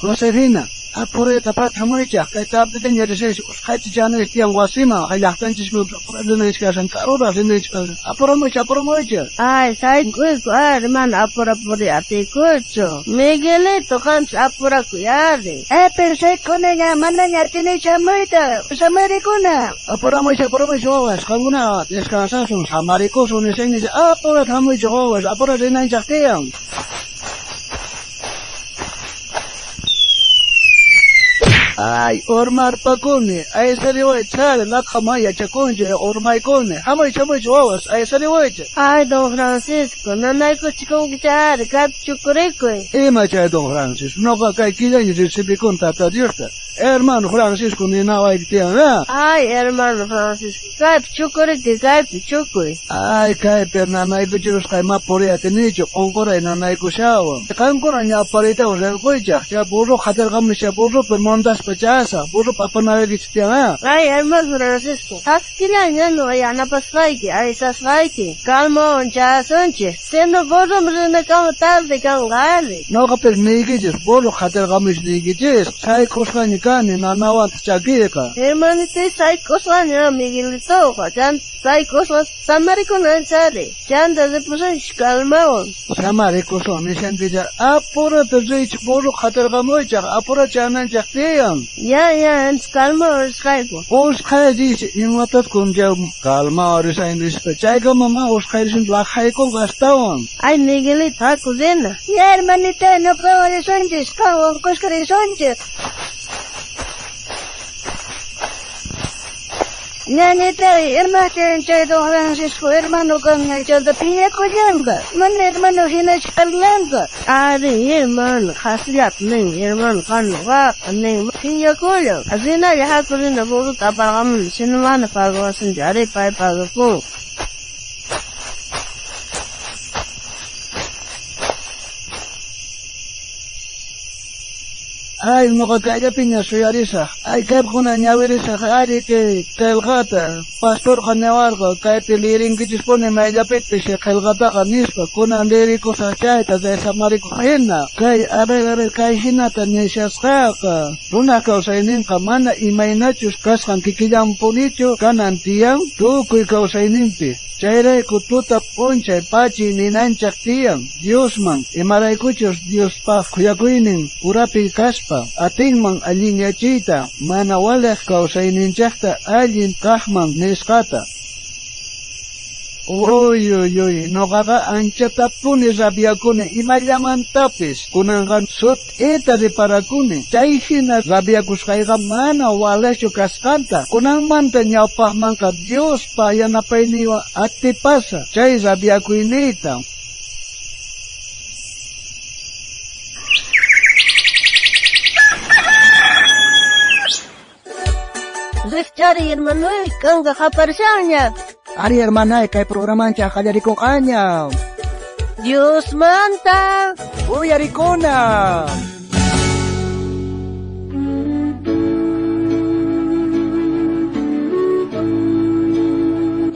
Josefina, apurayta pathamuychaj, kay tardeteña risaychis usqhayta chanaychis tiyan wasiman, llaqtanchispi rinaychis kashan, karuraq rinaychis kashan. Apuramuychis, apuramuychis. Ay, sayk'uyku ari, mana apurapuri atiykuchu. Miguelito, qampis apurakuy ari. Pero sayk'unaña, manaña atinichu hamuyta, samarikuna. Apuramuychis, apuramuychis wawas, qankuna descansasun, samarikusun nisaynichis, apurata hamuychis wawas, apurata rinanchis tiyan. Ay, urmarpakuni, aysariwaychis ari, laqha ma yachakunchis, urmaykuni. Hamuychis, hamuychis wawas, aysariwaychis. Ay, don Francisco, nanaykuchikunkichis ari, kaypi chukurikuy. Ima chay don Francisco, noqa kay killaña recibikun Tata Diosta. Hermano Francisco ninawayki tiyan, ha? Ay, hermano Francisco, kaypi chukurikuy, kaypi chukuy. Ay, kaypi nanaykuchirusqay ma puriy atinichu, qonqoray nanaykushawan. Qankuna ñawpariytawan rirquychaq, chay burro hatarqamuy chay burropi montaspa chayasaq, burropi apanawaykichis tiyan, ha? Ay, hermano Francisco, haskillaña nuqa yanapasqayki, aysasqayki, calmawan chayasunchis. Sino burroman rinakama tarde kanqa ari. Noqapis niykichis, burro hatarqamuy niykichis, sayk'usqaña kani nanawantaq chakiyqa. Hermanito, sayk'usqaña Miguelitoqa, chanta sayk'usqa samarikunanchis ari. Chanta ripusunchis calmawan. Samarikusun nishankichis, apurata riychis burro hatarqamuychaq, apurata chananchaq tiyan. Ya, ya, antes calmawan risqayku. Usqhay riychis, imatataq chay calmawan risay nispa, chaykama ma usqhay risun laqhaykunqa astawan. Ay, Miguelito, haku rina. Ya, hermanita, nuqawan risunchis, qanwan kuska risunchis. Ñañitay, imajtin chay don Francisco hermano kanqa chanta phiñakullanqa, mana hermano hinachu parlanqa. Ari, hermano, qhasillata nin, hermano, qan nuqaqa nin, phiñakullan. Rinalla haku rina burruta aparqamuni, sino mana pagawasunchu, ari pay pagakun. Ay, noqa kayllapiña suyarisaq. Ay, kaypikuna ñawirisaq ari kay qillqata. Pastorqa niwarqa kaypi lirinkichispuni mayllapipis qillqataqa nispa, kunan lirikusaq chayta samarikuq hina. Kay, a ver, kay hinata nishasqaqa. Runa kawsayninqa mana imaynachus kasqan kikillanpunichu kanan tiyan tukuy kawsayninpi. Chayrayku tuta p'unchay pachi ninanchaq tiyan Diosman, imaraykuchus Diospaq khuyakuynin urapi kaspa atinman allinyachiyta mana waliq kawsayninchaqta allin kaqman nisqata. Uy, uy, uy, noqaqa anchatapuni rabiakuni imallamantapis, kunanqa sut'ita riparakuni, chay hina rabiakusqayqa mana waliqchu kasqanta, kunanmanta ñawpaqmanqa Diospa yanapayninwan atipasaq chay rabiakuyniyta. Rikchari, hermanoy, kanqa qaparishanña. Ari, hermanay, kay programanchaq qallarikunqaña. Diosmanta uyarikuna.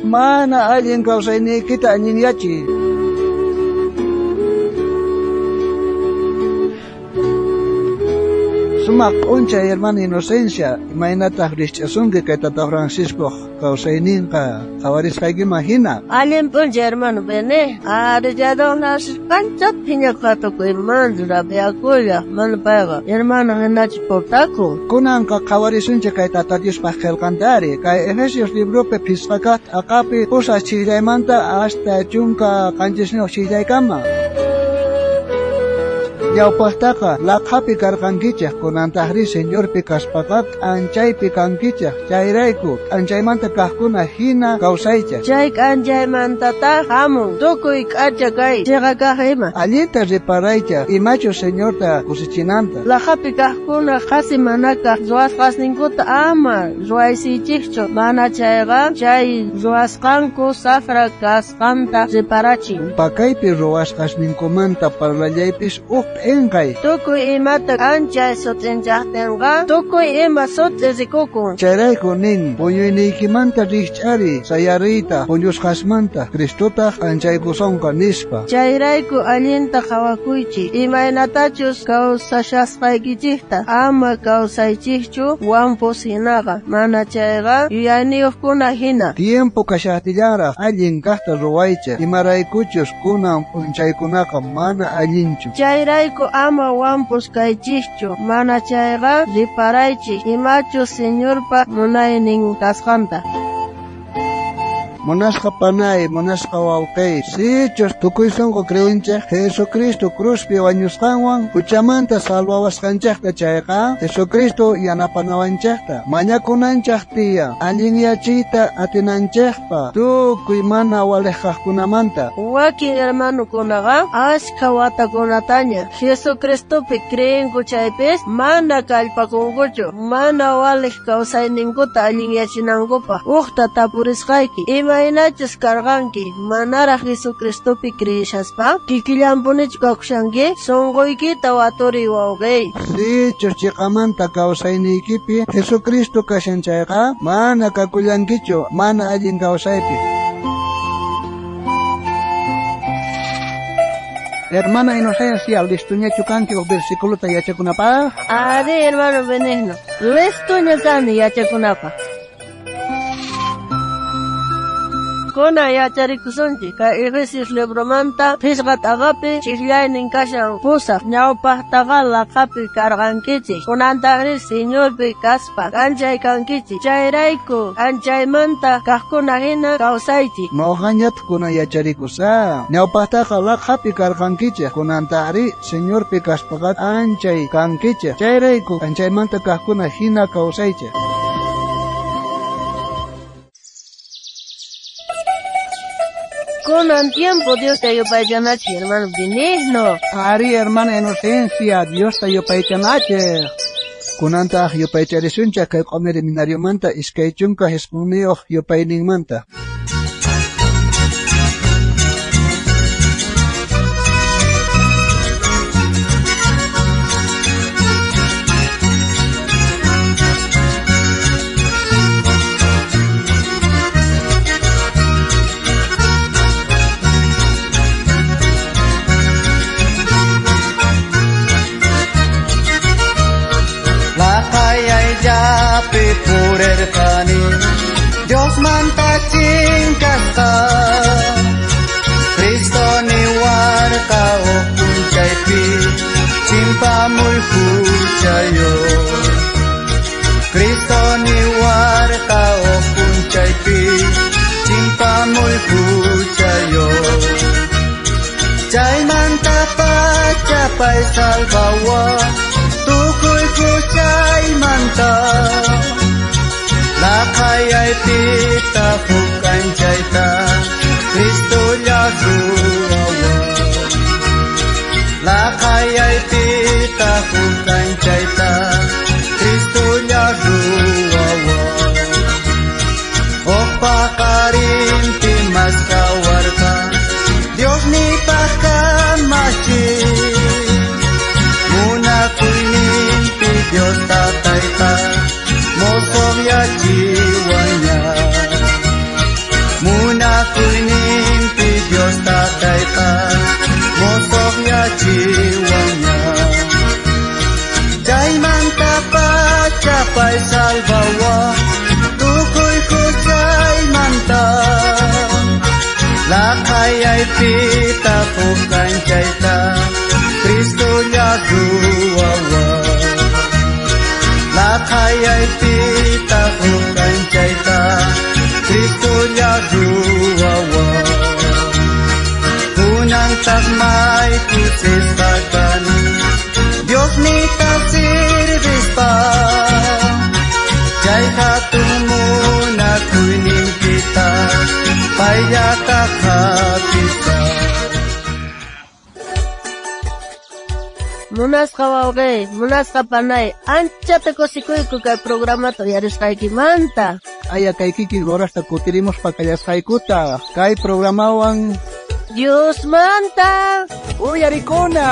Mana allin kawsayniykita allinyachiy. Sumaq p'unchay, hermana Inocencia, imaynataq rikch'asunki kay tata Francisco kawsayninqa qhawarisqaykiman hina? Allin p'unchay, hermano Bené. Ari, chay don Francisco anchata phiñakuq tukuymanta rabiakullaq, mana payqa hermano hinachu portakun. Kunanqa qhawarisunchik kay tata Diospaq qillqanta ari, kay Efesios libropi phisqa kaq t'aqapi 8 chillaymanta hasta 17 chillaykama. Ñawpaqtaqa laqhapi karqankichik, kunantaqri Señorpi kaspaqa k'anchaypi kankichik, chayrayku k'anchaymanta kaqkuna hina kawsaychik. Chay k'anchaymantataq hamun tukuy k'acha kay chiqa kaq ima. Allinta riparaychik imachus Señorta kusichinanta. Laqhapi kaqkuna qhasi manakaq ruwasqasninkuta ama ruwaysiychikchu, mana chayqa chay ruwasqanku safra kasqanta riparachin. Pakaypi ruwasqasninkumanta parlallaypis uj p'enqay. Tukuy imata k'anchay sut'inchajtenqa, tukuy ima sut'i rikukun. Chayrayku nin, puñuyniykimanta rijch'ariy, sayariyta puñusqasmanta, Cristotaj k'anchaykusonqa nispa. Chayrayku allinta qhawakuychej, imaynatachus kawsashasqaykichejta, ama kawsaychejchu wampus jinaqa, mana chayqa yuyayniyojkuna jina. Tiempo kashajtillanraj allin kajta ruwaychej, imaraykuchus kunan p'unchaykunaqa mana allinchu. Chayrayku ama wampus kaychejchu, mana chayqa reparaychej imachus Señorpa munaynin kasqanta. Munasqa panay, munasqa wawqey, sichus tukuy sonqo creenchej Jesucristo cruzpi wañusqanwan huchamanta salvawasqanchejta chayqa, Jesucristo yanapanawanchejta, mañakunanchej tiyan, allinyachiyta atinanchejpa, tukuy mana walejqajkunamanta. Wakin hermanukunaqa ashkha watakunataña Jesucristopi creenku chaypis mana kallpakunkuchu, mana walej kawsayninkuta allinyachinankupaj. Ujta tapurisqayki, imaynachus karqanki manaraj Jesucristopi creeshaspa, kikillanpunichu kakushanki? Sonqoykita waturiy wawqiy. Sichus chiqamanta kawsayniykipi Jesucristo kashan chayqa, mana kakullankichu mana allin kawsaypi. Hermana Inocencia, listuñachu kanki uj versículota yachakunapaj? Ari, hermano Benigno, listuña kani yachakunapaj. Kunan yacharikusunchik kay Efesios libromanta phisqa t'aqapi ch'ijllaynin kashan pusaj ñawpajtaqa laqhapi karqankichik, kunantajri Señorpi kaspa k'anchay kankichik, chayrayku k'anchaymanta kajkuna jina kawsaychik. Noqañataq kunan yacharikusaj. Ñawpajtaqa laqhapi karqankichik, kunantajri Señorpi kaspaqa k'anchay kankichik, chayrayku k'anchaymanta kajkuna jina kawsaychik. Kunan tiempo Diosta yupaychanachej, hermano Benigno. Ari, hermana Inocencia, Diosta yupaychanachej. Kunantaj yupaycharisunchej kay q'omer seminariomanta 29 yupayninmanta. Laqhayayllapi purerqani Diosmanta chinkasqa, Cristo niwarqa uj p'unchaypi chimpamuy huchayoj. Cristo niwarqa uj p'unchaypi chimpamuy huchayoj. Chaymanta pacha pay salvawa tukuy huchaymanta, laqhayaypita huk k'anchayta Cristolla ruwawa. Laqhayaypita huk k'anchayta Cristolla ruwawa. Uj paqarinpi mask'awarqa Diosnipaj kamachiy, munakuyninpi Dios tatayqa mosoqyachiwaña. Munakuyninpi Dios tatayqa mosoqyachiwaña. Chaymanta pacha pay salvawa tukuy huchaymanta, laqhayaypita huk k'anchayta Cristolla ruwawa. Laqhayaypita huk k'anchayta Cristolla ruwawa. Kunantaq may kusisqa kani Diosnita sirvispa, chay hatun munakuyninpita payllata qhatispa. Munasqa wawqiy, munasqa panay, anchata kusikuyku kay programata uyarisqaykimanta. Aya kay kikin horasta kutirimuspa kallasqaykuta kay programawan Diosmanta uyarikuna.